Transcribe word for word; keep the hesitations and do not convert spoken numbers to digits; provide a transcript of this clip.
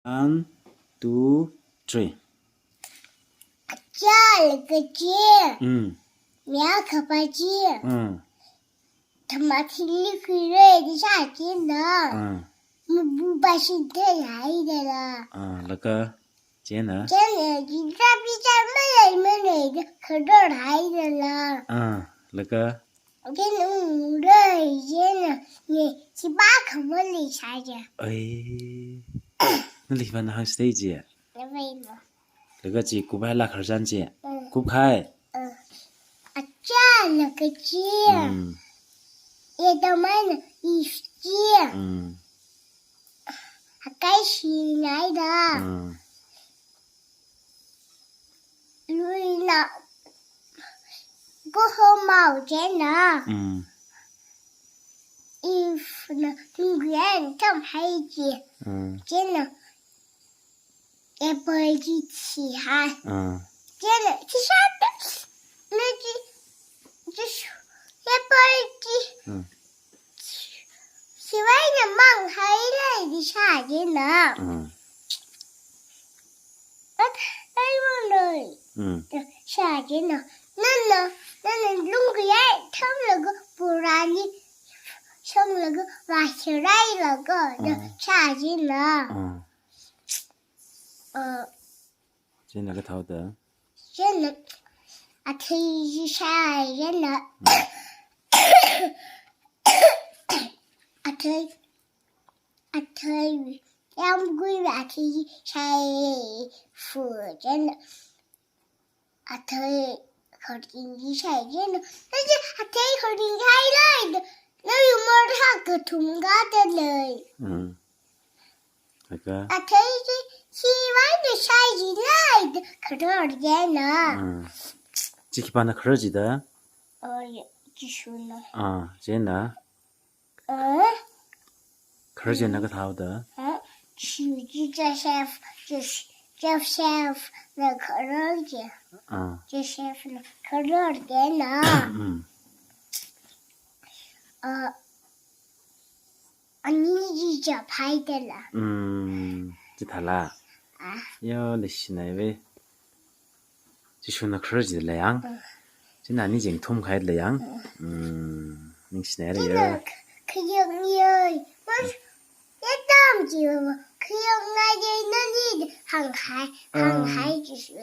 One, two, three. Achā laga chi. Mm. Miyā khapa chi. Mm. Thamathili khuirei da shā china. Mm. Mabubashit theihaida la. Ah, laga. China. China, chi rabi cha malei malei da khararhaida la. Ah, laga. China ungrei china, ne, chi ba khamali shāja. Ai. Nali vana hāngstei chi. Navai ma. Laga chi kuphaila khararchan chi. Mm. Kuphai. Mm. Achā laga chi. Mm. Adam eina Eve chi. Mm. Hakai shinaida. Mm. Luina kohomao china. Mm. Eve na lunggui eina thamhai chi. Mm. China apple chi thihai. Ah. China, chi shāda, na chi, chi shu, apple chi. Mm. Chiwui eina manghailei da shā china. Mm. At, ai, manoi. Mm. Shā china. Nana, nana lunggui eina thamlaga purani shanglaga vāshirailaga da Mm. shā china. Mm. Uh, China kathāoda? China athei chi shā china. Mm. Athei, athei, yāmgui athei chi shāfu china. Athei kharing chi shā china. Na chi athei kharing hailei da. Na yumor hakathum gada lei. Mm. Laga. Athei chi, chiwui eina shāchilei da kharar china. Mm. Chi khipāna kharar chida? Oh, ya, Jishuna. Ah, china. Eh? Kharar china kathāoda? Eh? Chi, chi Joseph, Jos-, Joseph na kharar chi. Ah. Joseph na kharar china. Mm. Uh, Ani chi chaphaida la. Mm, chithāla. Ah. Yo, leishinai ve. Jishuna kharar chida la yang. Mm. China ani chingthum khaida la yang. Mm. Mm, ningshinai la China yo. K-, khayang yoi. Mas, ya tam chi, khayang na ye na ni hānghai, hānghai Ah. Jishu.